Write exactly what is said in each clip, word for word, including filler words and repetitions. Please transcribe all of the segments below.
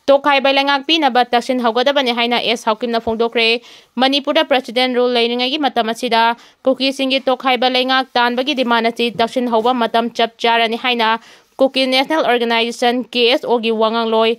ꯇꯣꯈꯥꯏꯕ ꯂꯩꯉꯥꯛ ꯄꯤꯅꯕ ꯇꯛꯁꯤꯟꯍꯧꯒꯗꯕꯅꯤ ꯍꯥꯏꯅ ꯑꯦꯁ ꯍꯥꯎꯀꯤꯞꯅ ꯐꯣꯡꯗꯣꯛꯈ꯭ꯔꯦ꯫ ꯃꯅꯤꯄꯨꯔꯗ ꯄ꯭ꯔꯁꯤꯗꯦꯟ ꯔꯨꯜ ꯂꯩꯔꯤꯉꯩꯒꯤ ꯃꯇꯝ ꯑꯁꯤꯗ ꯀꯨꯀꯤꯁꯤꯡꯒꯤ ꯇꯣꯈꯥꯏꯕ ꯂꯩꯉꯥꯛ ꯇꯥꯟꯕꯒꯤ ꯗꯤꯃꯥꯟ ꯑꯁꯤ ꯇꯛꯁꯤꯟꯍꯧꯕ ꯃꯇꯝ ꯆꯞ ꯆꯥꯔꯅꯤ ꯍꯥꯏꯅ ꯀꯨꯀꯤ ꯅꯦꯁꯅꯦꯜ ꯑꯣꯔꯒꯅꯥꯏꯖꯦꯁꯟ, ꯀꯦ ꯑꯦꯁ ꯑꯣꯒꯤ ꯋꯥꯉꯥꯡꯂꯣꯏ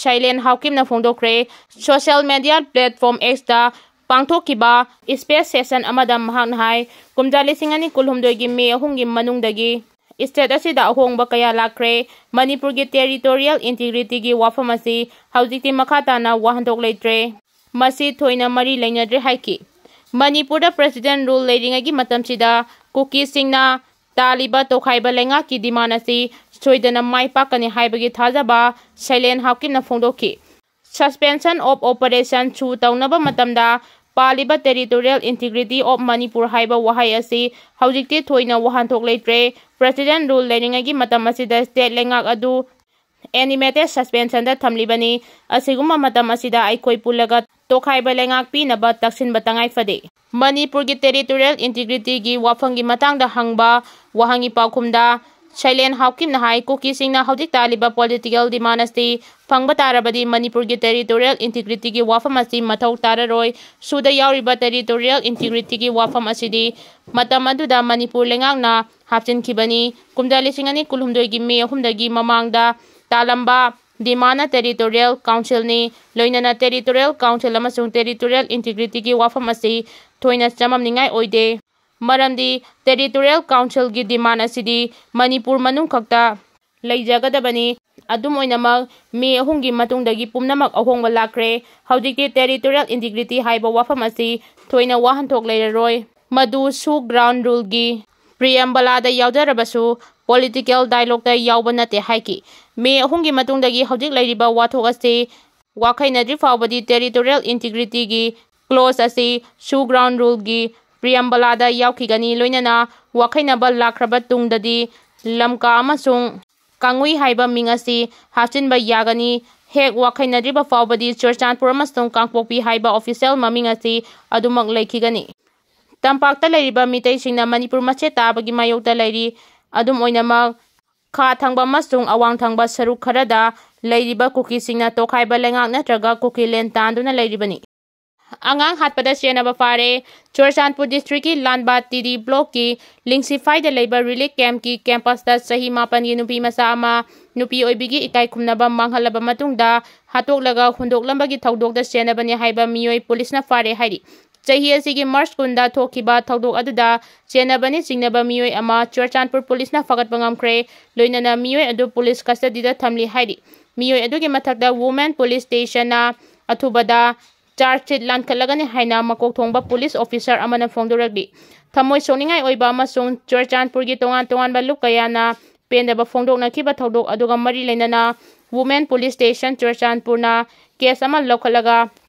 ꯁꯥꯏꯂꯦꯟ ꯍꯥꯎꯀꯤꯞꯅ ꯐꯣꯡꯗꯣꯛꯈ꯭ꯔꯦ꯫ ꯁꯣꯁꯤꯌꯦꯜ ꯃꯦꯗꯤꯌꯥ ꯄ꯭ꯂꯦꯠꯐꯣꯝ ꯑꯦꯛꯁꯇ ꯄꯥꯡꯊꯣꯛꯈꯤꯕ ꯁ꯭ꯄꯦꯁ ꯁꯦꯁꯟ ꯑꯃꯗ ꯃꯍꯥꯛꯅ ꯍꯥꯏ, ꯀꯨꯝꯖꯥ ꯂꯤꯁꯤꯡ ꯑꯅꯤ ꯀꯨꯟꯍꯨꯝꯗꯣꯏꯒꯤ ꯃꯦ ꯑꯍꯨꯝꯒꯤ ꯃꯅꯨꯡꯗꯒꯤ ꯁ꯭ꯇꯦꯠ ꯑꯁꯤꯗ ꯑꯍꯣꯡꯕ ꯀꯌꯥ ꯂꯥꯛꯈ꯭ꯔꯦ꯫ ꯃꯅꯤꯄꯨꯔꯒꯤ ꯇꯦꯔꯤꯇꯣꯔꯤꯌꯦꯜ ꯏꯟꯇꯤꯒ꯭ꯔꯤꯇꯤꯒꯤ ꯋꯥꯐꯝ ꯑꯁꯤ ꯍꯧꯖꯤꯛꯇꯤ ꯃꯈꯥ ꯇꯥꯅ ꯋꯥꯍꯟꯊꯣꯛ ꯂꯩꯇ꯭ꯔꯦ꯫ ꯃꯁꯤ ꯊꯣꯏꯅ ꯃꯔꯤ ꯂꯩꯅꯗ꯭ꯔꯦ ꯍꯥꯏꯈꯤ꯫ ꯃꯅꯤꯄꯨꯔꯗ ꯄ꯭ꯔꯁꯤꯗꯦꯟ ꯔꯨꯜ ꯂꯩꯔꯤꯉꯩꯒꯤ ꯃꯇꯝꯁꯤꯗ ꯀꯨꯀꯤꯁꯤꯡꯅ ꯇꯥꯜꯂꯤꯕ ꯇꯣꯈꯥꯏꯕ ꯂꯩꯉꯥꯛꯀꯤ ꯗꯤꯃꯥꯟ ꯑꯁꯤ ꯁꯣꯏꯗꯅ ꯃꯥꯏ ꯄꯥꯛꯀꯅꯤ ꯍꯥꯏꯕꯒꯤ ꯊꯥꯖꯕ ꯁꯥꯏꯂꯦꯟ ꯍꯥꯎꯀꯤꯞꯅ ꯐꯣꯡꯗꯣꯛꯈꯤ꯫ Suspension of Operation ꯁꯨ ꯇꯧꯅꯕ ꯃꯇꯝꯗ ꯄꯥꯜꯂꯤꯕ Territorial Integrity of Manipur ꯍꯥꯏꯕ ꯋꯥꯍꯩ ꯑꯁꯤ ꯍꯧꯖꯤꯛꯇꯤ ꯊꯣꯏꯅ ꯋꯥꯍꯟꯊꯣꯛ ꯂꯩꯇ꯭ꯔꯦ꯫ ꯄ꯭ꯔꯁꯤꯗꯦꯟ ꯔꯨꯜ ꯂꯩꯔꯤꯉꯩꯒꯤ ꯃꯇꯝ ꯑꯁꯤꯗ ꯁ꯭ꯇꯦꯠ ꯂꯩꯉꯥꯛ ꯑꯗꯨ animated suspensionꯗ ꯊꯝꯂꯤꯕꯅꯤ꯫ ꯑꯁꯤꯒꯨꯝꯕ ꯃꯇꯝ ꯑꯁꯤꯗ ꯑꯩꯈꯣꯏ ꯄꯨꯜꯂꯒ ꯇꯣꯈꯥꯏꯕ ꯂꯩꯉꯥꯛ ꯄꯤꯅꯕ ꯇꯛꯁꯤꯟꯕ ꯇꯉꯥꯏ ꯐꯗꯦ꯫ ꯃꯅꯤꯄꯨꯔꯒꯤ territorial integrityꯒꯤ ꯋꯥꯐꯝꯒꯤ ꯃꯇꯥꯡꯗ ꯍꯪꯕ ꯋꯥꯍꯪꯒꯤ ꯄꯥꯎꯈꯨꯝꯗ ꯁꯥꯏꯂꯦꯟ ꯍꯥꯎꯀꯤꯞꯅ ꯍꯥꯏ, ꯀꯨꯀꯤꯁꯤꯡꯅ ꯍꯧꯖꯤꯛ ꯇꯥꯜꯂꯤꯕ political demand ꯑꯁꯤ ꯐꯪꯕ ꯇꯥꯔꯕꯗꯤ ꯃꯅꯤꯄꯨꯔꯒꯤ territorial integrityꯒꯤ ꯋꯥꯐꯝ ꯑꯁꯤ ꯃꯊꯧ ꯇꯥꯔꯔꯣꯏ꯫ ꯁꯨꯗ ꯌꯥꯎꯔꯤꯕ territorial integrityꯒꯤ ꯋꯥꯐꯝ ꯑꯁꯤꯗꯤ ꯃꯇꯝ ꯑꯗꯨꯗ ꯃꯅꯤꯄꯨꯔ ꯂꯩꯉꯥꯛꯅ ꯍꯥꯞꯆꯤꯟꯈꯤꯕꯅꯤ꯫ ꯀꯨꯝꯖꯥ ꯂꯤꯁꯤꯡ ꯑꯅꯤ ꯀꯨꯟꯍꯨꯝꯗꯣꯏꯒꯤ ꯃꯦ ꯑꯍꯨꯝꯗꯒꯤ ꯃꯃꯥꯡꯗ ꯇꯥꯜꯂꯝꯕ demandꯅ Territorial Councilꯅꯤ꯫ ꯂꯣꯏꯅꯅ Territorial Council ꯑꯃꯁꯨꯡ territorial integrityꯒꯤ ꯋꯥꯐꯝ ꯑꯁꯤ ꯊꯣꯏꯅ ꯆꯃꯝꯅꯤꯡꯉꯥꯏ ꯑꯣꯏꯗꯦ꯫ ꯃꯔꯝꯗꯤ Territorial Councilꯒꯤ demand ꯑꯁꯤꯗꯤ ꯃꯅꯤꯄꯨꯔ ꯃꯅꯨꯡ ꯈꯛꯇ ꯂꯩꯖꯒꯗꯕꯅꯤ꯫ ꯑꯗꯨꯝ ꯑꯣꯏꯅꯃꯛ, ꯃꯦ ꯑꯍꯨꯝꯒꯤ ꯃꯇꯨꯡꯗꯒꯤ ꯄꯨꯝꯅꯃꯛ ꯑꯍꯣꯡꯕ ꯂꯥꯛꯈ꯭ꯔꯦ꯫ ꯍꯧꯖꯤꯛꯇꯤ territorial integrity ꯍꯥꯏꯕ ꯋꯥꯐꯝ ꯑꯁꯤ ꯊꯣꯏꯅ ꯋꯥꯍꯟꯊꯣꯛ ꯂꯩꯔꯔꯣꯏ꯫ ꯃꯗꯨ ꯁꯨ ground ruleꯒꯤ preambleꯗ ꯌꯥꯎꯖꯔꯕꯁꯨ political dialogueꯇ ꯌꯥꯎꯕ ꯅꯠꯇꯦ ꯍꯥꯏꯈꯤ꯫ ꯃꯦ ꯑꯍꯨꯝꯒꯤ ꯃꯇꯨꯡꯗꯒꯤ ꯍꯧꯖꯤꯛ ꯂꯩꯔꯤꯕ ꯋꯥꯊꯣꯛ ꯑꯁꯤ ꯋꯥꯈꯩꯅꯗ꯭ꯔꯤ ꯐꯥꯎꯕꯗꯤ territorial integrityꯒꯤ clause ꯑꯁꯤ ꯁꯨ ground ruleꯒꯤ preambleꯗ ꯌꯥꯎꯈꯤꯒꯅꯤ꯫ ꯂꯣꯏꯅꯅ ꯋꯥꯈꯩꯅꯕ ꯂꯥꯛꯈ꯭ꯔꯕ ꯇꯨꯡꯗꯗꯤ ꯂꯝꯀꯥ ꯑꯃꯁꯨꯡ ꯀꯥꯡꯉꯨꯏ ꯍꯥꯏꯕ ꯃꯤꯡ ꯑꯁꯤ ꯍꯥꯞꯆꯤꯟꯕ ꯌꯥꯒꯅꯤ꯫ ꯍꯦꯛ ꯋꯥꯈꯩꯅꯗ꯭ꯔꯤꯕ ꯐꯥꯎꯕꯗꯤ ꯆꯨꯔꯆꯥꯟꯄꯨꯔ ꯑꯃꯁꯨꯡ ꯀꯥꯡꯄꯣꯛꯄꯤ ꯍꯥꯏꯕ official ꯃꯃꯤꯡ ꯑꯁꯤ ꯑꯗꯨꯃꯛ ꯂꯩꯈꯤꯒꯅꯤ꯫ ꯇꯝꯄꯥꯛꯇ ꯂꯩꯔꯤꯕ ꯃꯤꯇꯩꯁꯤꯡꯅ ꯃꯅꯤꯄꯨꯔ ꯃꯆꯦꯠ ꯇꯥꯕꯒꯤ ꯃꯥꯌꯣꯛꯇ ꯂꯩꯔꯤ꯫ ꯑꯗꯨꯝ ꯑꯣꯏꯅꯃꯛ, ꯈꯥ ꯊꯪꯕ ꯑꯃꯁꯨꯡ ꯑꯋꯥꯡ ꯊꯪꯕ ꯁꯔꯨꯛ ꯈꯔꯗ ꯂꯩꯔꯤꯕ ꯀꯨꯀꯤꯁꯤꯡꯅ ꯇꯣꯈꯥꯏꯕ ꯂꯩꯉꯥꯛ ꯅꯠꯇ꯭ꯔꯒ ꯀꯨꯀꯤꯂꯦꯟ ꯇꯥꯟꯗꯨꯅ ꯂꯩꯔꯤꯕꯅꯤ꯫ ꯑꯉꯥꯡ ꯍꯥꯠꯄꯗ ꯆꯦꯟꯅꯕ ꯐꯥꯔꯦ꯫ ꯆꯨꯔꯆꯥꯟꯄꯨꯔ district ꯀꯤ ꯂꯥꯟꯕꯥ T D block ꯀꯤ ꯂꯤꯡꯁꯤꯐꯥꯏꯗ ꯂꯩꯕ relief camp ꯀꯤ campus ꯇ ꯆꯍꯤ ꯃꯥꯄꯟꯒꯤ ꯅꯨꯄꯤ ꯃꯆꯥ ꯑꯃ ꯅꯨꯄꯤ ꯑꯣꯏꯕꯤꯒꯤ ꯏꯀꯥꯏ ꯈꯨꯝꯅꯕ ꯃꯥꯡꯍꯜꯂꯕ ꯃꯇꯨꯡꯗ ꯍꯥꯠꯇꯣꯛꯂꯒ ꯍꯨꯟꯗꯣꯛꯂꯝꯕꯒꯤ ꯊꯧꯗꯣꯛꯇ ꯆꯦꯟꯅꯕꯅꯤ ꯍꯥꯏꯕ ꯃꯤꯑꯣꯏ ꯄꯨꯂꯤꯁꯅ ꯐꯥꯔꯦ ꯍꯥꯏꯔꯤ꯫ ꯆꯍꯤ ꯑꯁꯤꯒꯤ March ꯀꯨꯟꯗ ꯊꯣꯛꯈꯤꯕ ꯊꯧꯗꯣꯛ ꯑꯗꯨꯗ ꯆꯦꯟꯅꯕꯅꯤ ꯆꯤꯡꯅꯕ ꯃꯤꯑꯣꯏ ꯑꯃ ꯆꯨꯔꯆꯥꯟꯄꯨꯔ ꯄꯨꯂꯤꯁꯅ ꯐꯥꯒꯠꯄ ꯉꯝꯈ꯭ꯔꯦ꯫ ꯂꯣꯏꯅꯅ ꯃꯤꯑꯣꯏ ꯑꯗꯨ ꯄꯨꯂꯤꯁ custody ꯗ ꯊꯝꯂꯤ ꯍꯥꯏꯔꯤ꯫ ꯃꯤꯑꯣꯏ ꯑꯗꯨꯒꯤ ꯃꯊꯛꯇ women police station ꯅ ꯑꯊꯨꯕꯗ charge sheet ꯂꯥꯟꯈꯠꯂꯒꯅꯤ ꯍꯥꯏꯅ ꯃꯀꯣꯛ ꯊꯣꯡꯕ ꯄꯨꯂꯤꯁ officer ꯑꯃꯅ ꯐꯣꯡꯗꯣꯔꯛꯂꯤ꯫ ꯊꯃꯣꯏ ꯁꯣꯛꯅꯤꯡꯉꯥꯏ ꯑꯣꯏꯕ ꯑꯃꯁꯨꯡ ꯆꯨꯔꯆꯥꯟꯄꯨꯔꯒꯤ ꯇꯣꯉꯥꯟ ꯇꯣꯉꯥꯟꯕ ꯂꯨꯞ ꯀꯌꯥꯅ ꯄꯦꯟꯗꯕ ꯐꯣꯡꯗꯣꯛꯅꯈꯤꯕ ꯊꯧꯗꯣꯛ ꯑꯗꯨꯒ ꯃꯔꯤ ꯂꯩꯅꯅ women police station ꯆꯨꯔꯆꯥꯟꯄꯨꯔꯅ case ꯑꯃ ꯂꯧꯈꯠꯂꯒ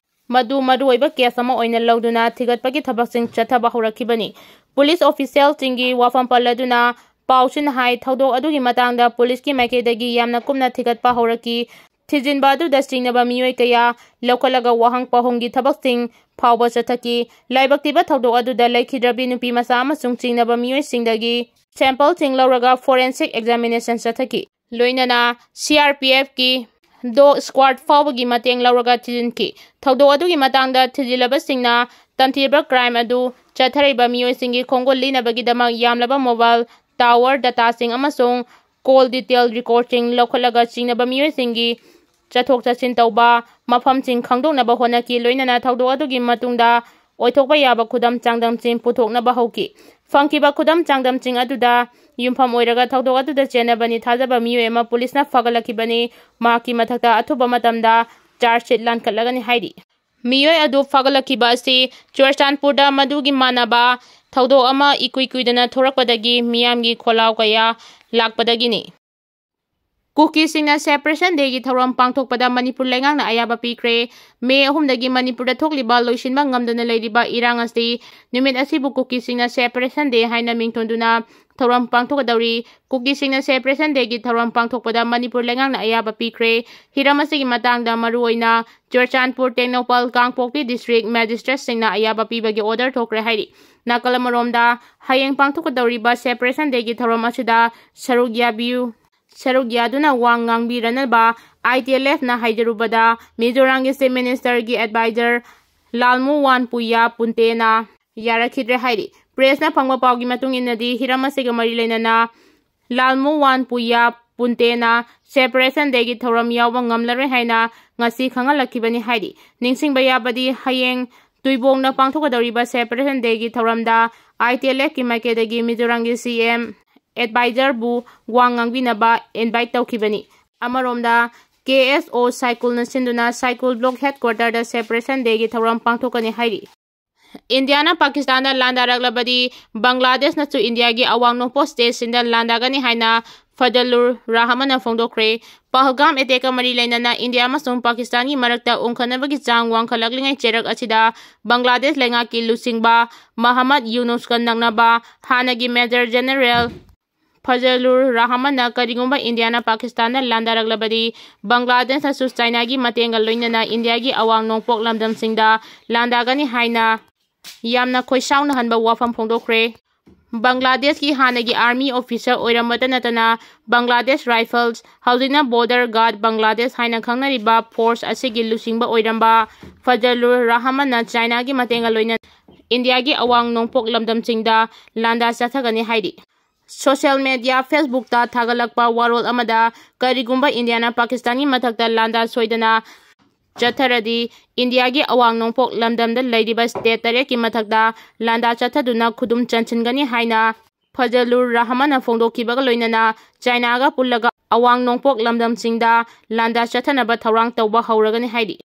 ꯃꯗꯨ ꯃꯔꯨꯑꯣꯏꯕ case ꯑꯃ ꯑꯣꯏꯅ ꯂꯧꯗꯨꯅ ꯊꯤꯒꯠꯄꯒꯤ ꯊꯕꯛꯁꯤꯡ ꯆꯠꯊꯕ ꯍꯧꯔꯛꯈꯤꯕꯅꯤ꯫ ꯄꯨꯂꯤꯁ official ꯁꯤꯡꯒꯤ ꯋꯥꯐꯝ ꯄꯜꯂꯗꯨꯅ ꯄꯥꯎꯁꯤꯅ ꯍꯥꯏ, ꯊꯧꯗꯣꯛ ꯑꯗꯨꯒꯤ ꯃꯇꯥꯡꯗ ꯄꯨꯂꯤꯁꯀꯤ ꯃꯥꯏꯀꯩꯗꯒꯤ ꯌꯥꯝꯅ ꯀꯨꯞꯅ ꯊꯤꯒꯠꯄ ꯍꯧꯔꯛꯈꯤ꯫ ꯊꯤꯖꯤꯟꯕ ꯑꯗꯨꯗ ꯆꯤꯡꯅꯕ ꯃꯤꯑꯣꯏ ꯀꯌꯥ ꯂꯧꯈꯠꯂꯒ ꯋꯥꯍꯪ ꯄꯥꯎꯍꯪꯒꯤ ꯊꯕꯛꯁꯤꯡ ꯐꯥꯎꯕ ꯆꯠꯊꯈꯤ꯫ ꯂꯥꯏꯕꯛ ꯊꯤꯕ ꯊꯧꯗꯣꯛ ꯑꯗꯨꯗ ꯂꯩꯈꯤꯗ꯭ꯔꯕꯤ ꯅꯨꯄꯤ ꯃꯆꯥ ꯑꯃꯁꯨꯡ ꯆꯤꯡꯅꯕ ꯃꯤꯑꯣꯏꯁꯤꯡꯗꯒꯤ sample ꯁꯤꯡ ꯂꯧꯔꯒ forensic examination ꯆꯠꯊꯈꯤ꯫ ꯂꯣꯏꯅꯅ C R P F ꯀꯤ dog squad ꯐꯥꯎꯕꯒꯤ ꯃꯇꯦꯡ ꯂꯧꯔꯒ ꯊꯤꯖꯤꯟꯈꯤ꯫ ꯊꯧꯗꯣꯛ ꯑꯗꯨꯒꯤ ꯃꯇꯥꯡꯗ ꯊꯤꯖꯤꯜꯂꯕꯁꯤꯡꯅ ꯇꯝꯊꯤꯔꯕ crime ꯑꯗꯨ ꯆꯠꯊꯔꯤꯕ ꯃꯤꯑꯣꯏꯁꯤꯡꯒꯤ ꯈꯣꯡꯒꯨꯜ ꯂꯤꯅꯕꯒꯤꯗꯃꯛ ꯌꯥꯝꯂꯕ mobile tower data ꯁꯤꯡ ꯑꯃꯁꯨꯡ call detail record ꯁꯤꯡ ꯂꯧꯈꯠꯂꯒ ꯆꯤꯡꯅꯕ ꯃꯤꯑꯣꯏꯁꯤꯡꯒꯤ ꯆꯠꯊꯣꯛ ꯆꯠꯁꯤꯟ ꯇꯧꯕ ꯃꯐꯝꯁꯤꯡ ꯈꯪꯗꯣꯛꯅꯕ ꯍꯣꯠꯅꯈꯤ꯫ ꯂꯣꯏꯅꯅ ꯊꯧꯗꯣꯛ ꯑꯗꯨꯒꯤ ꯃꯇꯨꯡꯗ ꯑꯣꯏꯊꯣꯛꯄ ꯌꯥꯕ ꯈꯨꯗꯝ ꯆꯥꯡꯗꯝꯁꯤꯡ ꯄꯨꯊꯣꯛꯅꯕ ꯍꯧꯈꯤ꯫ ꯐꯪꯈꯤꯕ ꯈꯨꯗꯝ ꯆꯥꯡꯗꯝꯁꯤꯡ ꯑꯗꯨꯗ ꯌꯨꯝꯐꯝ ꯑꯣꯏꯔꯒ ꯊꯧꯗꯣꯛ ꯑꯗꯨꯗ ꯆꯦꯟꯅꯕꯅꯤ ꯊꯥꯖꯕ ꯃꯤꯑꯣꯏ ꯑꯃ ꯄꯨꯂꯤꯁꯅ ꯐꯥꯒꯠꯂꯛꯈꯤꯕꯅꯤ꯫ ꯃꯍꯥꯛꯀꯤ ꯃꯊꯛꯇ ꯑꯊꯨꯕ ꯃꯇꯝꯗ charge sheet ꯂꯥꯟꯈꯠꯂꯒꯅꯤ ꯍꯥꯏꯔꯤ꯫ ꯃꯤꯑꯣꯏ ꯑꯗꯨ ꯐꯥꯒꯠꯂꯛꯈꯤꯕ ꯑꯁꯤ ꯆꯨꯔꯆꯥꯟꯄꯨꯔꯗ ꯃꯗꯨꯒꯤ ꯃꯥꯟꯅꯕ ꯊꯧꯗꯣꯛ ꯑꯃ ꯏꯀꯨꯏ ꯀꯨꯏꯗꯅ ꯊꯣꯔꯛꯄꯗꯒꯤ ꯃꯤꯌꯥꯝꯒꯤ ꯈꯣꯜꯂꯥꯎ ꯀꯌꯥ ꯂꯥꯛꯄꯗꯒꯤꯅꯤ꯫ ꯀꯨꯀꯤꯁꯤꯡꯅ Separation Day ꯒꯤ ꯊꯧꯔꯝ ꯄꯥꯡꯊꯣꯛꯄꯗ ꯃꯅꯤꯄꯨꯔ ꯂꯩꯉꯥꯛꯅ ꯑꯌꯥꯕ ꯄꯤꯈ꯭ꯔꯦ꯫ May ꯑꯍꯨꯝꯗꯒꯤ ꯃꯅꯤꯄꯨꯔꯗ ꯊꯣꯛꯂꯤꯕ ꯂꯣꯏꯁꯤꯟꯕ ꯉꯝꯗꯅ ꯂꯩꯔꯤꯕ ꯏꯔꯥꯡ ꯑꯁꯤ ꯅꯨꯃꯤꯠ ꯑꯁꯤꯕꯨ ꯀꯨꯀꯤꯁꯤꯡꯅ Separation Day ꯍꯥꯏꯅ ꯃꯤꯡꯊꯣꯟꯗꯨꯅ ꯊꯧꯔꯝ ꯄꯥꯡꯊꯣꯛꯀꯗꯧꯔꯤ꯫ ꯀꯨꯀꯤꯁꯤꯡꯅ Separation Day ꯒꯤ ꯊꯧꯔꯝ ꯄꯥꯡꯊꯣꯛꯄꯗ ꯃꯅꯤꯄꯨꯔ ꯂꯩꯉꯥꯛꯅ ꯑꯌꯥꯕ ꯄꯤꯈ꯭ꯔꯦ꯫ ꯍꯤꯔꯝ ꯑꯁꯤꯒꯤ ꯃꯇꯥꯡꯗ ꯃꯔꯨꯑꯣꯏꯅ ꯆꯨꯔꯆꯥꯟꯄꯨꯔ, ꯇꯦꯡꯅꯧꯄꯜ, ꯀꯥꯡꯄꯣꯛꯄꯤ district magistrate ꯁꯤꯡꯅ ꯑꯌꯥꯕ ꯄꯤꯕꯒꯤ order ꯊꯣꯛꯈ꯭ꯔꯦ ꯍꯥꯏꯔꯤ꯫ ꯅꯥꯀꯜ ꯑꯃꯔꯣꯝꯗ, ꯍꯌꯦꯡ ꯄꯥꯡꯊꯣꯛꯀꯗꯧꯔꯤꯕ Separation Day ꯒꯤ ꯊꯧꯔꯝ ꯑꯁꯤꯗ ꯁꯔꯨꯛ ꯌꯥꯕꯤꯌꯨ, ꯁꯔꯨꯛ ꯌꯥꯗꯨꯅ ꯋꯥ ꯉꯥꯡꯕꯤꯔꯅꯕ I T L F ꯅ ꯍꯥꯏꯖꯔꯨꯕꯗ, ꯃꯤꯖꯣꯔꯥꯝꯒꯤ Chief Minister ꯒꯤ advisor ꯂꯥꯜꯃꯨꯋꯥꯟ ꯄꯨꯌꯥ ꯄꯨꯟꯇꯦꯅ ꯌꯥꯔꯛꯈꯤꯗ꯭ꯔꯦ ꯍꯥꯏꯔꯤ꯫ Press ꯅ ꯐꯪꯕ ꯄꯥꯎꯒꯤ ꯃꯇꯨꯡ ꯏꯟꯅꯗꯤ, ꯍꯤꯔꯝ ꯑꯁꯤꯒ ꯃꯔꯤ ꯂꯩꯅꯅ ꯂꯥꯜꯃꯨꯋꯥꯟ ꯄꯨꯌꯥ ꯄꯨꯟꯇꯦꯅ Separation Day ꯒꯤ ꯊꯧꯔꯝ ꯌꯥꯎꯕ ꯉꯝꯂꯔꯣꯏ ꯍꯥꯏꯅ ꯉꯁꯤ ꯈꯪꯍꯜꯂꯛꯈꯤꯕꯅꯤ ꯍꯥꯏꯔꯤ꯫ ꯅꯤꯡꯁꯤꯡꯕ ꯌꯥꯕꯗꯤ, ꯍꯌꯦꯡ ꯇꯨꯏꯕꯣꯡꯅ ꯄꯥꯡꯊꯣꯛꯀꯗꯧꯔꯤꯕ Separation Day ꯒꯤ ꯊꯧꯔꯝꯗ I T L F ꯀꯤ ꯃꯥꯏꯀꯩꯗꯒꯤ ꯃꯤꯖꯣꯔꯥꯝꯒꯤ C M advisor ꯕꯨ ꯋꯥ ꯉꯥꯡꯕꯤꯅꯕ invite ꯇꯧꯈꯤꯕꯅꯤ꯫ ꯑꯃꯔꯣꯝꯗ, K S O ꯁꯥꯏꯀꯨꯜꯅ ꯁꯤꯟꯗꯨꯅ ꯁꯥꯏꯀꯨꯜ block headquarter ꯗ Separation Day ꯒꯤ ꯊꯧꯔꯝ ꯄꯥꯡꯊꯣꯛꯀꯅꯤ ꯍꯥꯏꯔꯤ꯫ ꯏꯟꯗꯤꯌꯥꯅ ꯄꯥꯀꯤꯁꯇꯥꯟꯗ ꯂꯥꯟꯗꯥꯔꯛꯂꯕꯗꯤ ꯕꯪꯒ꯭ꯂꯥꯗꯦꯁꯅꯁꯨ ꯏꯟꯗꯤꯌꯥꯒꯤ ꯑꯋꯥꯡ ꯅꯣꯡꯄꯣꯛ state ꯁꯤꯡꯗ ꯂꯥꯟꯗꯥꯒꯅꯤ ꯍꯥꯏꯅ ꯐꯖꯂꯨꯔ ꯔꯍꯃꯟꯅ ꯐꯣꯡꯗꯣꯛꯈ꯭ꯔꯦ꯫ ꯄꯍꯜꯒꯥꯝ attack ꯀ ꯃꯔꯤ ꯂꯩꯅꯅ ꯏꯟꯗꯤꯌꯥ ꯑꯃꯁꯨꯡ ꯄꯥꯀꯤꯁꯇꯥꯟꯒꯤ ꯃꯔꯛꯇ ꯎꯪꯈꯠꯅꯕꯒꯤ ꯆꯥꯡ ꯋꯥꯡꯈꯠꯂꯛꯂꯤꯉꯩ ꯆꯩꯔꯛ ꯑꯁꯤꯗ ꯕꯪꯒ꯭ꯂꯥꯗꯦꯁ ꯂꯩꯉꯥꯛꯀꯤ ꯂꯨꯆꯤꯡꯕ ꯃꯍꯃꯗ ꯌꯨꯅꯨꯁꯀ ꯅꯛꯅꯕ ꯍꯥꯟꯅꯒꯤ Major General ꯐꯖꯂꯨꯔ ꯔꯍꯃꯟꯅ ꯀꯔꯤꯒꯨꯝꯕ ꯏꯟꯗꯤꯌꯥꯅ ꯄꯥꯀꯤꯁꯇꯥꯟꯗ ꯂꯥꯟꯗꯥꯔꯛꯂꯕꯗꯤ ꯕꯪꯒ꯭ꯂꯥꯗꯦꯁꯅꯁꯨ ꯆꯥꯏꯅꯥꯒꯤ ꯃꯇꯦꯡꯒ ꯂꯣꯏꯅꯅ ꯏꯟꯗꯤꯌꯥꯒꯤ ꯑꯋꯥꯡ ꯅꯣꯡꯄꯣꯛ ꯂꯝꯗꯝꯁꯤꯡꯗ ꯂꯥꯟꯗꯥꯒꯅꯤ ꯍꯥꯏꯅ ꯌꯥꯝꯅ ꯈꯣꯏꯁꯥꯎꯅꯍꯟꯕ ꯋꯥꯐꯝ ꯐꯣꯡꯗꯣꯛꯈ꯭ꯔꯦ꯫ ꯕꯪꯒ꯭ꯂꯥꯗꯦꯁꯀꯤ ꯍꯥꯟꯅꯒꯤ army officer ꯑꯣꯏꯔꯝꯕꯇ ꯅꯠꯇꯅ Bangladesh Rifles, ꯍꯧꯖꯤꯛꯅ Border Guard Bangladesh ꯍꯥꯏꯅ ꯈꯪꯅꯔꯤꯕ force ꯑꯁꯤꯒꯤ ꯂꯨꯆꯤꯡꯕ ꯑꯣꯏꯔꯝꯕ ꯐꯖꯂꯨꯔ ꯔꯍꯃꯟꯅ ꯆꯥꯏꯅꯥꯒꯤ ꯃꯇꯦꯡꯒ ꯂꯣꯏꯅꯅ ꯏꯟꯗꯤꯌꯥꯒꯤ ꯑꯋꯥꯡ ꯅꯣꯡꯄꯣꯛ ꯂꯝꯗꯝꯁꯤꯡꯗ ꯂꯥꯟꯗꯥ ꯆꯠꯊꯒꯅꯤ ꯍꯥꯏꯔꯤ꯫ Social media Facebook ꯇ ꯊꯥꯒꯠꯂꯛꯄ ꯋꯥꯔꯣꯜ ꯑꯃꯗ ꯀꯔꯤꯒꯨꯝꯕ ꯏꯟꯗꯤꯌꯥꯅ ꯄꯥꯀꯤꯁꯇꯥꯟꯒꯤ ꯃꯊꯛꯇ ꯂꯥꯟꯗꯥ ꯁꯣꯏꯗꯅ ꯆꯠꯊꯔꯗꯤ ꯏꯟꯗꯤꯌꯥꯒꯤ ꯑꯋꯥꯡ ꯅꯣꯡꯄꯣꯛ ꯂꯝꯗꯝꯗ ꯂꯩꯔꯤꯕ state ꯇꯔꯦꯠꯀꯤ ꯃꯊꯛꯇ ꯂꯥꯟꯗꯥ ꯆꯠꯊꯗꯨꯅ ꯈꯨꯗꯨꯝ ꯆꯟꯁꯤꯟꯒꯅꯤ ꯍꯥꯏꯅ ꯐꯖꯂꯨꯔ ꯔꯍꯃꯟꯅ ꯐꯣꯡꯗꯣꯛꯈꯤꯕꯒ ꯂꯣꯏꯅꯅ ꯆꯥꯏꯅꯥꯒ ꯄꯨꯜꯂꯒ ꯑꯋꯥꯡ ꯅꯣꯡꯄꯣꯛ ꯂꯝꯗꯝꯁꯤꯡꯗ ꯂꯥꯟꯗꯥ ꯆꯠꯊꯅꯕ ꯊꯧꯔꯥꯡ ꯇꯧꯕ ꯍꯧꯔꯒꯅꯤ ꯍꯥꯏꯔꯤ꯫